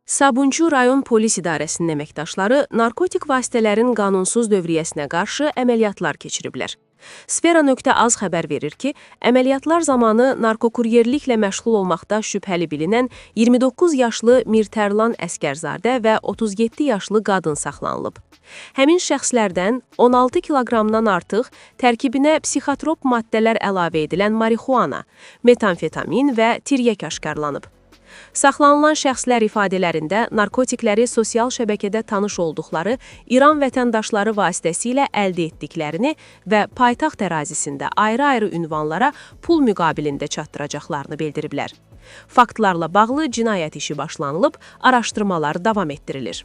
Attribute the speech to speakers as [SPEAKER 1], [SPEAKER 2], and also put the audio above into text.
[SPEAKER 1] Sabunçu rayon polis idarəsinin əməkdaşları narkotik vasitələrin qanunsuz dövriyyəsinə qarşı əməliyyatlar keçiriblər. Sfera.az xəbər verir ki, əməliyyatlar zamanı narkokuryerliklə məşğul olmaqda şübhəli bilinən 29 yaşlı Mirtərlan Əskərzadə və 37 yaşlı qadın saxlanılıb. Həmin şəxslərdən 16 kiloqramdan artıq tərkibinə psixotrop maddələr əlavə edilən marixuana, metamfetamin və tiryək aşkarlanıb. Saxlanılan şəxslər ifadələrində narkotikləri sosial şəbəkədə tanış olduqları İran vətəndaşları vasitəsilə əldə etdiklərini və paytaxt ərazisində ayrı-ayrı ünvanlara pul müqabilində çatdıracaqlarını bildiriblər. Faktlarla bağlı cinayət işi başlanılıb, araşdırmalar davam etdirilir.